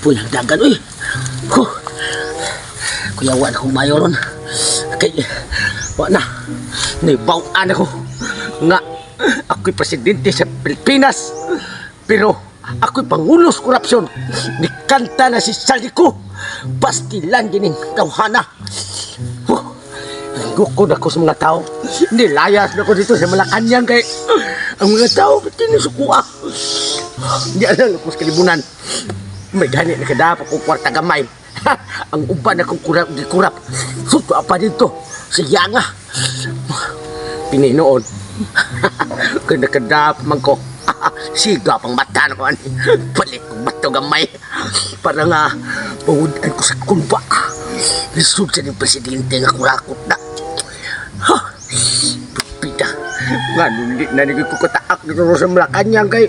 Kapoy ang dagan, uy. Huh. Kuya, wa na akong mayo ron. Kay, wa na. Nibawaan ako. Nga, ako'y presidente sa Pilipinas. Pero, ako'y pangulo sa korupsyon. Nikanta na si Saldico. Pastilan gining tawhana. Huh. Gukod ako sa mga tao. Nilayas na ko dito sa Malacanang kay ang mga tao tinusukua. Hindi alam ko sa kalibunan. May gani na kadap ako kwarta gamay. Ha, ang uban akong kurap di kurap. Suto pa dito. Sa yanga. Pininoon. Kaya nakadap man ko. Siga pang mata na ko ani. Palit kong bato gamay. Para nga bawudan ko sa kumba. Lisod sa ni presidente nga kurakot na. Ha! Pita. Nga nuli na naging kukataak dito sa Malacanang kay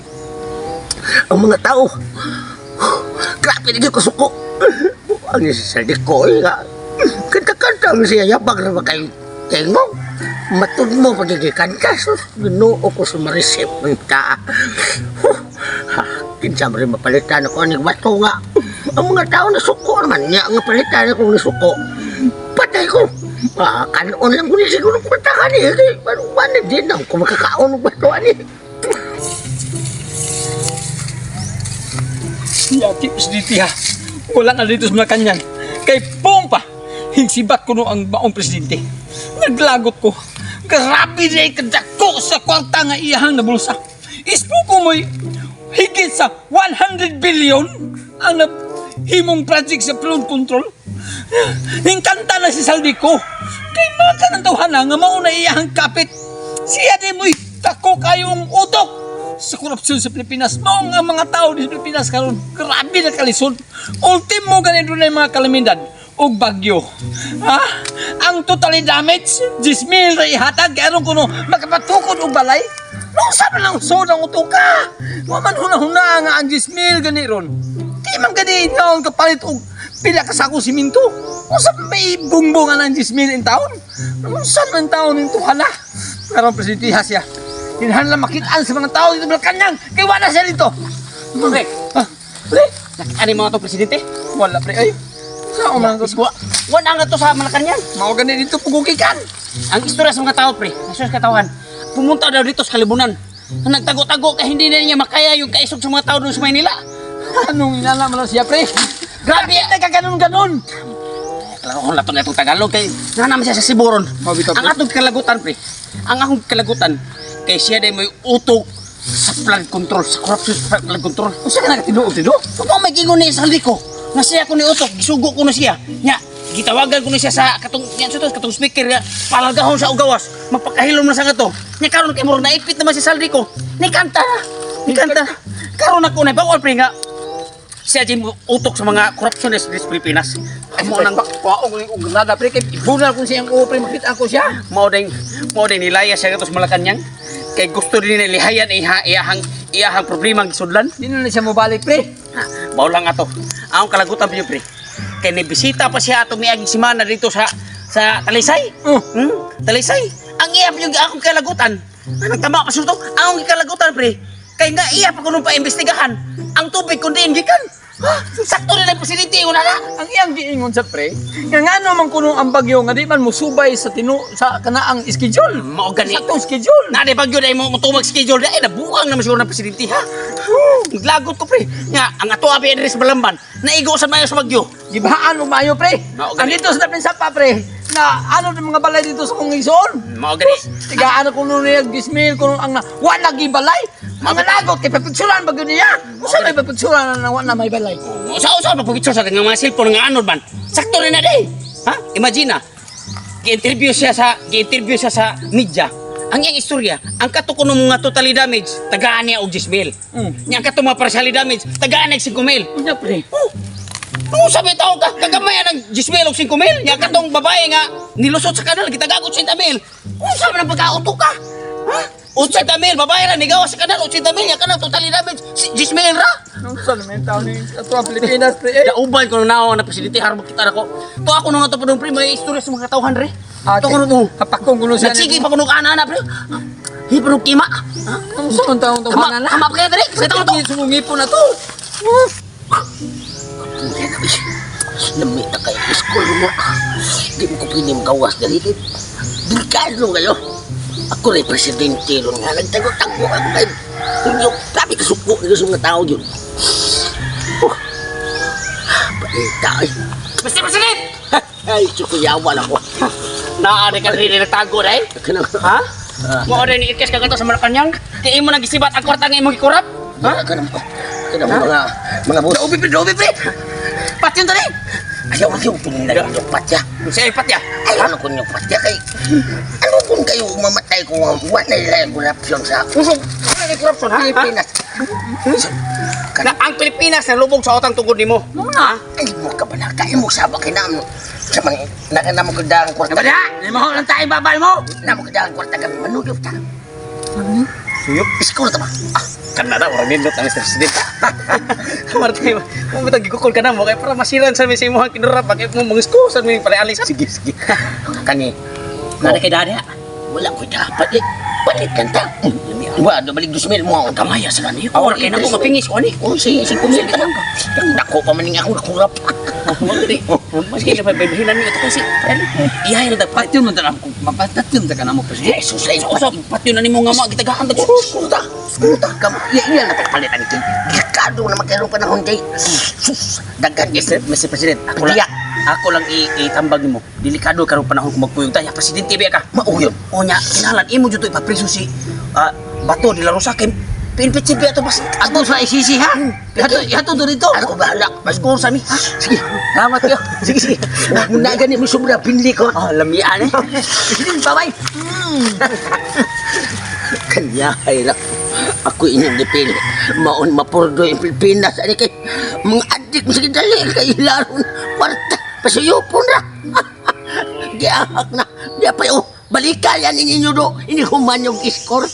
ang mga tao. Grabe na ko suko. Ang isa ko eh, nga. Kanta-kanta ang siya yabag na ba kay Tengong. Matud mo pagkikanta. Sus, ginoo ko sa marisip ng taa. Huh. Ha, kinsa mo rin mapalitan ako ang bato nga. Ang mga tao na suko naman niya. Ang palitan ako na suko. Patay ko. Ah, kanon lang ko ni siguro kwartahan eh. Kay, ano ba na din ako makakaon ng bato ani. Yati, presidente ha. Wala na dito sa Malacanang. Kay pong pa, hinsibat ko no ang maong presidente. Naglagot ko. Grabe na ikadako sa kwarta nga iyahang nabulsa. Ispo ko mo'y higit sa 100 billion ang himong project sa flood control. Ningkanta na si Saldico. Kay mga kanang tawhana nga mauna iyahang kapit. Siya di mo'y dako kayong utok sa korupsyon sa Pilipinas. Mao nga mga tao di sa Pilipinas karon grabe na kalisod. Ultimo ganito na yung mga kalamidad og bagyo. Ha? Ang totally damage, 10,000 ra ihatag kay aron kuno makapatukod og balay. No sa man lang sod ang utoka. Wa man huna-huna nga ang 10,000 gani ron. Di man gani naon kapalit og pila ka sako simento. Unsa may bungbongan ang 10,000 in taon? Unsa man taon ning tuhala? Karon presidente ha siya. Kinahanglan makitaan sa mga tao dito Malacanang kay wala siya dito. Pre, Ah, pre, nakita ni mga to presidente? Wala pre ay. Sa man to? Wa, wala nga to sa Malacanang. Mao gani dito pugukikan. Ang istorya sa mga tao, pre, ang istorya sa katawan, pumunta daw dito sa Kalibunan. Nagtago-tago kay hindi na niya makaya yung kaisog sa mga tao doon sa Maynila. Anong inala man lang siya pre? Grabe! Nagkaganon-ganon. Klaro kung lato na itong Tagalog kay na naman siya sa Siburon. Mabitaw, pre. Ang atong kalagutan, pre. Ang akong kalagutan kay siya day may utok sa flood control, sa corruption sa flood control. Unsa ka nakatinuod dito? Kung may gingon ni sa ko, nga siya ko ni utok, gisugo ko na siya. Nya, gitawagan ko na siya sa katong yan sa to, katong speaker nga palalgahon sa ugawas, magpakahilom na sa nga to. Nya karon kay murag naipit naman si Saldi ko. Ni kanta, ni kanta. Karon ako na bawal pre nga siya din utok sa mga corruptionist sa Pilipinas. Mo nang Wa ko ning og nada pre kay ibunal kung siyang uo pre makita ko siya. mao ding nilaya siya kato sa Malacanang. Kay gusto din nila lihayan iha iyahang iyahang problema ang gisudlan. Di na na siya mobalik pre. Ha, Mao lang ato. Ang kalagutan pa pre. Kay nibisita pa siya ato miaging semana dito sa Talisay. Oh. Talisay. Ang iya pa yung akong kalagutan. Anong tama pa siya to? Ang akong kalagutan pre. Kay nga iya pa kuno pa imbestigahan ang tubig kun diin gikan. Ha? Sakto rin ang presidente ingon ana. Ang iyang giingon sa pre, nga ngano man kuno ang bagyo nga di man mosubay sa tinu sa kanaang schedule. Mao gani. Saktong schedule. Na di bagyo dai mo motumag schedule dai nabuang naman siguro ng presidente ha. Naglagot ko pre. Nga ang ato abi diri sa Balamban naigo sa mayo sa bagyo. Gibahaan og maayo pre. Mao gani. Ang dito sa dapin sapa pre, na ano ng mga balay dito sa kong igsoon. Mao gani. Tigaan ko nun niya gismil ko ang na, wa lagi balay. Mga lagot kay papiksuran ba gyud niya? Usa may papiksuran na wa na may balay. Usa-usa pa picture sa nga mga cellphone nga anod man. Sakto rin na day. Ha? Imagine na. Gi-interview siya sa media. Ang iyang istorya, ang kato kuno mga totally damage, tagaan niya og 10 mil. Nya ang kato mga partially damage, tagaan niya og 5 mil. Unya pre. Oh. Oh, sabi tao ka, kagamay ang 10 mil og 5 mil. Nya katong babae nga nilusot sa kanal gitagago 80 mil. Unsa man ang pagkauto ka? Ha? 80 mil, babae ra nigawa sa kanal 80 mil, nya kanang totally damage, 10 mil ra. Unsa naman taon ni ato ang Pilipinas pre. Eh. Dauban ko nang na presidente harap kita nako. To ako nung ato pa pre may istorya sa mga katawhan re. To ko nung Hapakong kuno siya. Nagsige pa kuno ana ana pre. Hi pa nung kima. Ha? Unsa man taon Kama tawanan na? kama pa kaya dre. Sa to. Sumungipon na to. Yan na, uy. Lami na kayo. School mo. Di mo ko pwede magawas dali. Kay delikado kayo. Ako rin presidente ron nga. Nagtago-tago ako kayo. Yung grabe kasuko nila sa mga tao yun. Oh. Balita ay. Mr. President! Ay, sukuyawan ako. Naa ka rin nagtago dai. Kanang, Ha? Mo rin ni ikes ka sa Malacañang. Kay imo nang gisibat ang kwarta nga imong gikurap. ha? Kanang mga boss. Ubi pre, ubi pre. Patyon tani. Ayaw, ayaw, tingnan yung patya. Siya patya. Ay, ano kung yung patya kay... Ano kung kayo mamatay kung wala na yung korupsyon sa Usog, wala ni corruption ha? Pilipinas? Na ang Pilipinas nalubog sa utang tungod nimo. Muna. Ay mo ka ba na? Kaya mo saba kay namo. Sa mga na mo kadaang kwarta. Wala! Lima lang tayo babal mo! Namo kadaang kwarta kami manuyop ta. Suyop. Iskul ta ba? Ah, kanada orang nindot ang Mr. President. Martin, mo bitang gikukol ka na mo kay para masilan sa mi sa imong kinurap kay mo mangisko sa mi pala alis. Sige, sige. Kani. Nana kay dada. Wala ko dapat eh. Palit kan ta. Wa do balik 2,000 mo ang kamaya sa kaniyo. Awar kay nako mapingis ko ani. Oh, sige, sige, sige. Dako pa man ning ako nakurap. Maski na pa babihinan mi ito kasi. Iyahay na dapat. Patyon man tanam ko. Mapatatyon ta ka na mo, Presidente. Jesus ay Sa usap patyon na nimo nga mo gitagaan tag Skuta, skuta kam. Iya, iya na pagpalit ang kay. Delikado na magkaroon panahon kay. Sus, daghan Mr. Mr. President, ako lang, Pagdiya. ako lang itambag nimo. Delikado karon panahon kung magpuyong tayo. Presidente biya ka. Mauyon. O nya, kinahanglan imo jud to ipapriso si Bato de la Rosa kay PNP biya to bas Ato sa ICC ha? Ihato, ihato do dito. Ako bahala. Mas sa mi. Ha? Sige, Salamat kayo. sige, sige. Muna gani mo sobra pinli ko. Oh, lamian eh. President, bye-bye. Kanya ay lang. Ako inyong gipili. Maon mapurdo yung Pilipinas. Ani kay mga adik mo sige dali kay laron kwarta. Pasuyupon ra. Giahak na. Di pa oh, balikan yan ninyo do. Ini human yung iskor.